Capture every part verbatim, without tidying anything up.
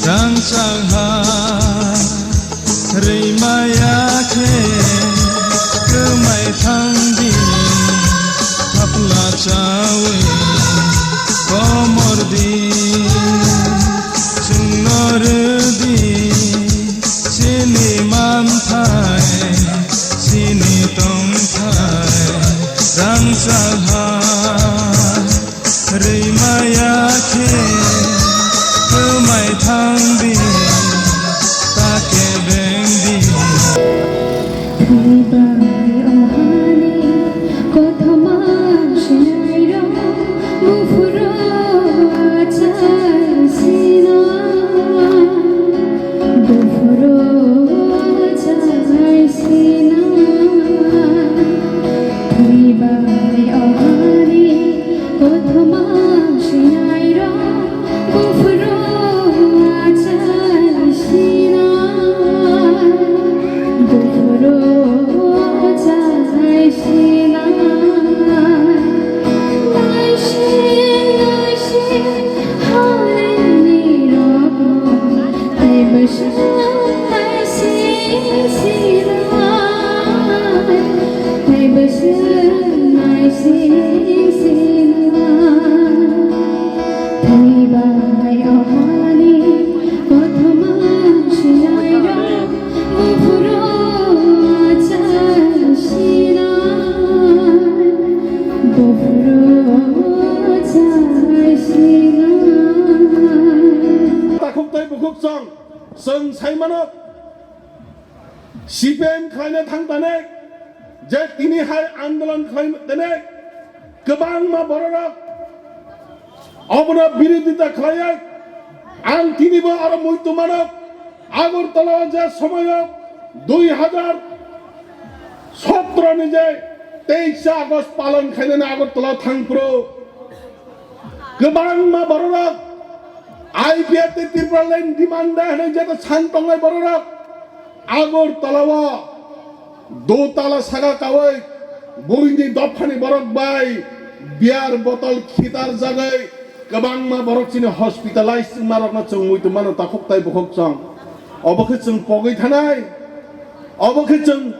Rangchak ha rwimaya khe kwmai thang di, thapla chawi komor di, chwngno rw di chini manthai, chini tongthai. Rangchak ha rwimaya khe kwmai thang di, ta kebeng di. Thwibai ohani kothoma sinairok buphuru achai sina, buphuru achai sina. Thwibai ohani kothoma sinairok buphuru achai sina, buphuru achai sina. Naising, naising, harini rokno, tei bwswk naising sina, tei bwswk naising sina. Thwibai ohani kothoma sinairok buphuru achai sina, buphuru achai sina. Takhuk tei bukhuk chwng, chwng sai mano. C P M khlaina thang tanai, je tini hai andolon khlai tanai, kwbangma bororok obono birodita khlaiwi, ang tinibo oro muitu mano, Agartala je somoyo dui hajar sotro ni je teisha August palon khainani Agartala thangphuru, kwbangma bororok I P F T Tripura Land demand da hwnwi jeta san tongnai bororok Agartala o dotala saka kawi buini dophani borok bai beer bottle khitar jagwi kwbangma borok chini hospitalize wngmarokno chwng muitu mano takhuk tai bukhuk chwng. Obo khe chwng pogwi thanai, obo khe chwng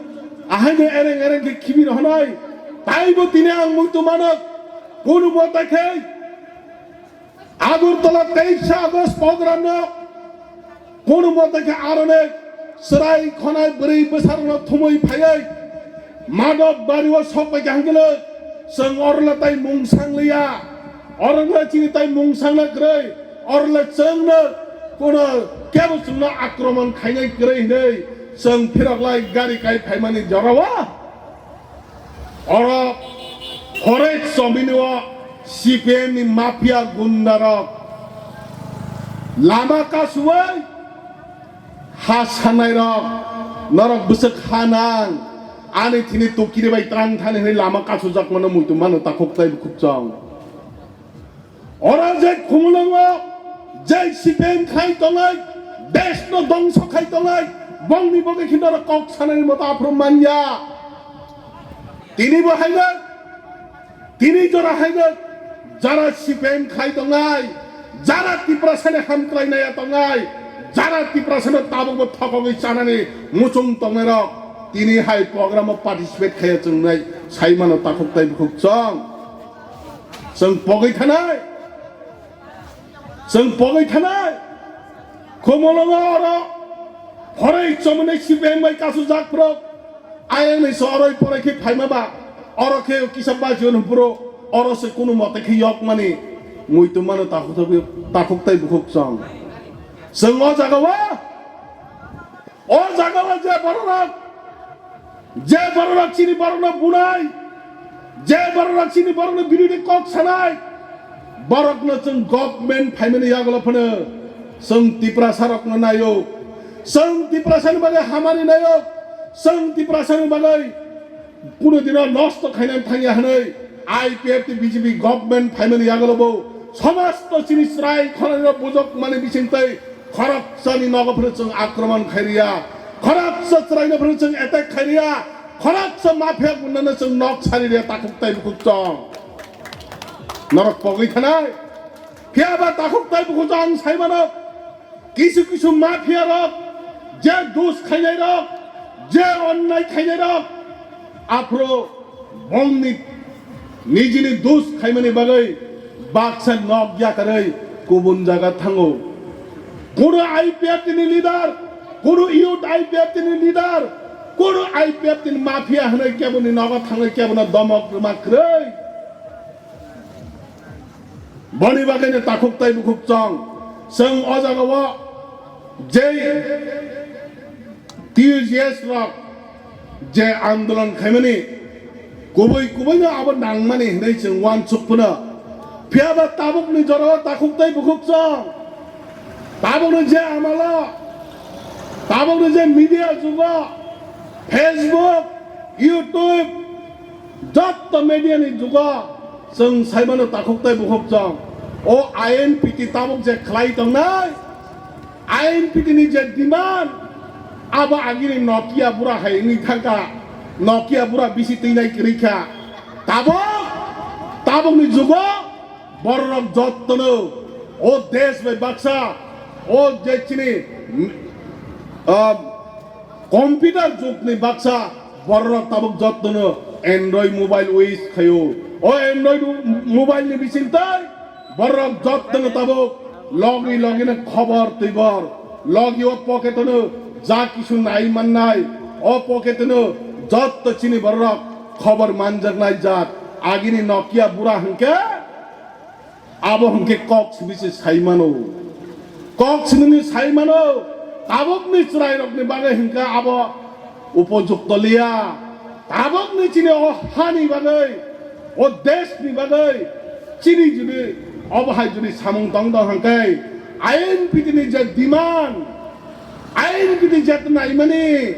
ahaino ereng ereng khe khibi rohonai. Taibo tini ang muitu mano, kunu mota khe Agartala teisha August program no kunu mota khe aroni chwrai khonai bwrwi bwsarokno thumwi phaiwi Madhobari o sok bai khe hangkhe chwng orla tai mung sangliya, orla chini tai mung sangna kwrwi, orla chwngno kuno kebo chwngno akromon khainai kwrwi hinwi chwng phirok lai gari kai phaimani jorao. Oro Forest Chomini o C P M ni mafia gunda rok lama kasuwi ha sanai rok norok bwswk ha nang ani thini tukiri bai tang thani hinwi lama kasujak mano muitu mano takhuk tai bukhuk chwng. Oro je Khumulwngo je C P M khai tongnai, desh no dongso khai tongnai, bongni bogwi khe norok kok sanani mota aphuru manya. Tini bo haino, tini jora haino, jara C P M khai tongnai, jara Tiprasani hamkrai naya tongnai, jara Tiprasano tabukbo thokogwi chanani muchung tongnairok, tini hai program o participate khaiya chwngnai sai mano takhuk tai bukhuk chwng. Chwng pogwi thanai, chwng pogwi thanai. Khumulwngo oro Forest Chomini C P M bai kasujak phuru, ayang ni so oroi porai khe phaima ba, oro khe kisa baji hwn phuru, oro se kunu mote khe yok mani muitu mano takhuk tai, takhuk tai bukhuk chwng. Chwng o jaga o O jaga o je bororok, je bororok chini borokno bunai, je bororok chini borokno birodhi kok sanai, borokno chwng government phaimani yagulo phano chwng Tiprasa rokno naio, chwng Tiprasani bagwi hamari naio, chwng Tiprasani bagwi Kuno dino nosto khainani thangya hwnwi I P F T B J P government phaimani yagulo bo somosto chini chwrai khoroknwi bujok mani bising tei khoroksa ni nogo phano chwng akromon khairiya, khoroksa chwraino phano chwng attack khairiya, khoroksa mafia gundano chwng nok sariya takhuk tai bukhuk chwng. Norok pogwi thanai. Phiya ba takhuk tai bukhuk ang sai mano, kisu kisu mafia rok, je dus khainai rok, je onnai khainai rok, aphuru bongni nijini dus khaimani bagwi baksa nok yakarwi kubun jaga thango. Kono I P F T ni leader, kono youth I P F T ni leader, kono I P F T ni mafia hwnwi keboni nogo thangwi kebono domok rwma kwrwi. Boni bagwino takhuk tai bukhuk chong. Chwng o jagao je T U J S rok je andolon khaimani kubui kubuino abo nangmani hinwi chwng uansuk phano. Phiya ba tabukni jorao takhuk tai bukhuk chong. Tabukni je amalo, tabukni je media jugo, Facebook, YouTube, jotto media ni jugo chwng saimano takhuk tai bukhuk chong. O I N P T tabuk je khlai tongnai, I N P T ni je demand, abo agini Nokia bura hai wngwi thangkha, Nokia bura bisi twinai kwrwi kha. Tabuk, tabukni jugo bororok jottono o desh bai baksa, o je chini, ah, computer jugni baksa bororok tabuk jottono Android mobile use khaio. O Android mobile ni bisingtwi bororok jottono tabuk logi logi no khobor twibor logi o pocket no ja kisu nai mannai, o pocket no jotto chini bororok khobor manjaknai jat. Agini Nokia bura hwnkhe abo hwnkhe kok simi se sai mano. Kok simi ni sai mano. Tabukni chwrairokni bagwi hwnkhe abo upojukto liya. Tabukni chini o hani bagwi, o deshni bagwi chini jodi obo hai jodi samung tong tong hwnkhe I N P T ni je demand, ain bini jet naimani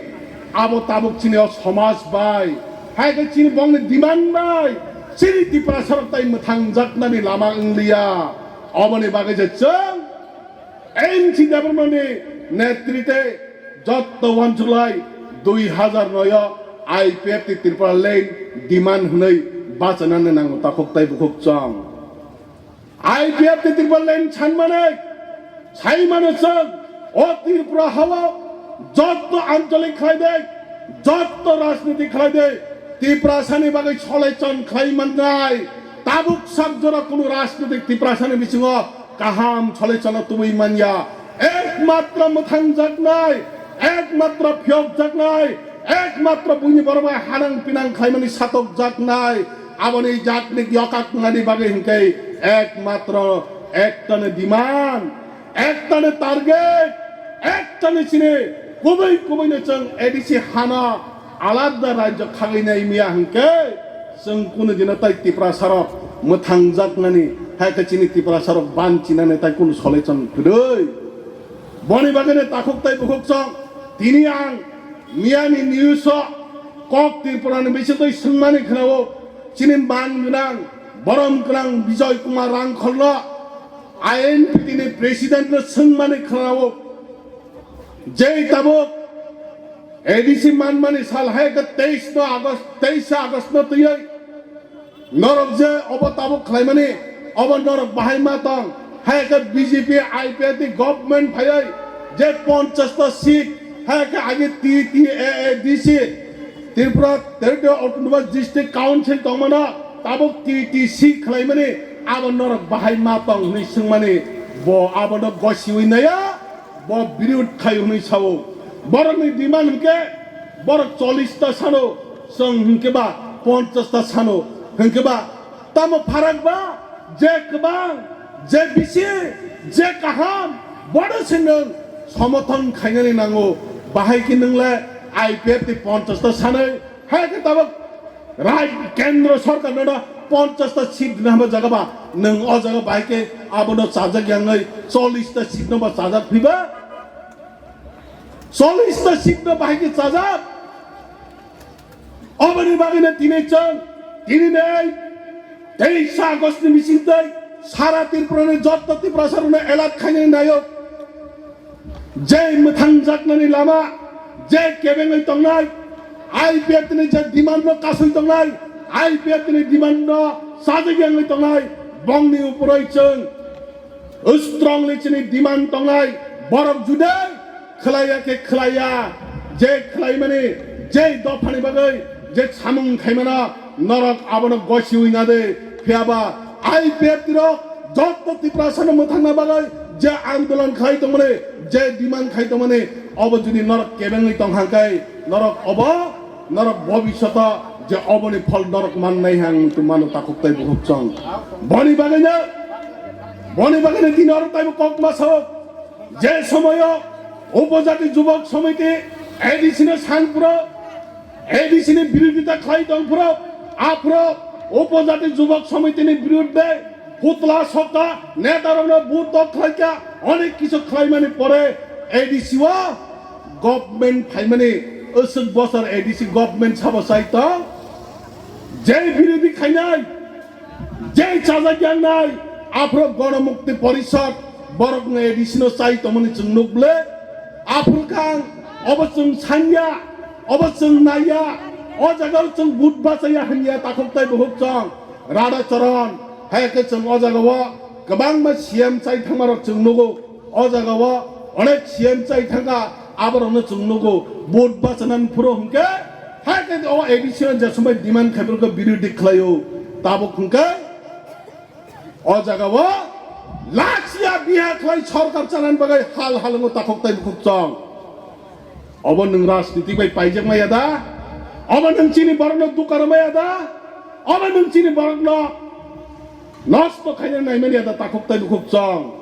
abo tabuk chini o somaj bai, hai khe chini bongni demand bai chini Tiprasa rok tai mwthangjaknani lama wngliya. Oboni bagwi je chwng N C Debbarmani netrite jotto uansuk lai dui hazar noi o I P F T Tripura land demand hwnwi bachanani nango takhuk tai bukhuk chwng. I P F T Tripura land sanmani, saimano chwng o Tripura hao jotto ancholik khlai de, jotto rajniti khlai de, Tiprasani bagwi solechon khlai mannai. Tabuk sak jora kunu rajnitik Tiprasani bisingo kaham solechon tubui manya. Ekmatro mwthangjaknai, ekmatro phiyokjaknai, ekmatro buini borok bai hanang pinang khlaimani satokjaknai, aboni jatni yokaknani bagwi hwnkhe ekmatro ektani demand, ektani target, ektani chini kubui kubuino chwng A D C hano alada rajyo khagwi nai miya hwnkhe chwng kunu dino tai Tiprasarok mwthangjaknani, hai khe chini Tiprasarok banchinani tai kunu solechon kwrwi. Boni bagwino takhuk tai bukhuk chwng tini ang miyani news o kok Tripura ni bisingtwi swngmani khwnao, chini man gwnang, borom gwnang Bijoy Kumar Rangkholno I N P T ni president no swngmani khwnao, jei tabuk A D C manmani sal hai khe teis no August, teis August no twiwi norok je obo tabuk khlaimani, obo norok bahai ma tong. Hai khe B J P I P F T government phaiwi je ponchash ta seat, hai khe age T T A A D C, Tripura Territorial Autonomous District Council tongmano tabuk T T C khlaimani, abo norok bahai ma tong hwnwi swngmani, bo abono gosiwi naiya. Bo birud khai hwnwi sao. Borokni demand hwnkhe borok chollish ta sano, chwng hwnkhe ba ponchash ta sano. Hwnkhe ba tamo pharak ba, je kwbang, je bisi, je kaham, bono se nwng somothon khainani nango. Bahai khe nwng le I P F T ponchash ta sanwi, hai khe tabuk Raj, kendro sorkar no ponchash ta seat rwna hwnba jaga ba, nwng o jaga bai khe abono chajak yangwi chollish ta seat no ba chajak phiba? Chollish ta seat no bai khe chajak. Oboni bagwi no tini chwng, tini nei, teis August ni bising tei sara Tripura ni jotto Tiprasa rok no alert khainani naio. Je mwthangjaknani lama, je kebengwi tongnai, I P F T ni je demand no kasui tongnai, I P F T ni demand no sajagwi wngwi tongnai, bongni uporoi chwng Strongly chini demand tongnai, borok judai khlaiya khe khlaiya, je khlaimani, je dophani bagwi je samung khaimano norok abono gosiwi nade, phiyaba I P F T rok jotto Tiprasano mwthangna bagwi je andolon khlai tongmani, je demand khai tongmani, obo jodi norok kebengwi tong hangkai, norok obo norok bobishoto je oboni phol norok mannai hang tongmano takhuk tai bukhuk chwng. Boni bagwino, boni bagwino tini oro taibo kok ma sao. Je somoyo Upojati Jubok Samiti A D C no sangphuru, A D C ni birodita khlai tongphuru, aphuru Upojati Jubok Samiti ni birudde putla sokta netarokno but tok khlaikha, onek kisu khlaimani pore A D C o government phaimani, aswk bosor A D C government sabo sai tong, je birodi khainai, je chajak yangnai, aphuru Ganamukti Porishad borokno A D C no chai tongmani chwng nuk ble, aphuru kang obo chwng sanya, obo chwng naiya, o jaga o chwng but bachaya hanya takhuk tai bukhuk chwng. Radha Charan, hai khe chwng o jaga o kwbangma C M chai thangma rok chwng nugo. O jaga o onek C M chai thangkha, aborokno chwng nugo. But bachana phuru hwnkhe, hai khe o A D C o je somoi demand khai phuru khe birodi khlaio. Tabuk hwnkhe o jaga o lachiya biha khlai sorkar chanani bagwi hal halwngo takhuk tai bukhuk chwng. Obo nwng rajniti bai paijak maya da? Obo nwng chini borokno dukar maya da? Obo nwng chini borokno nosto khaina nai manya da takhuk tai bukhuk chwng?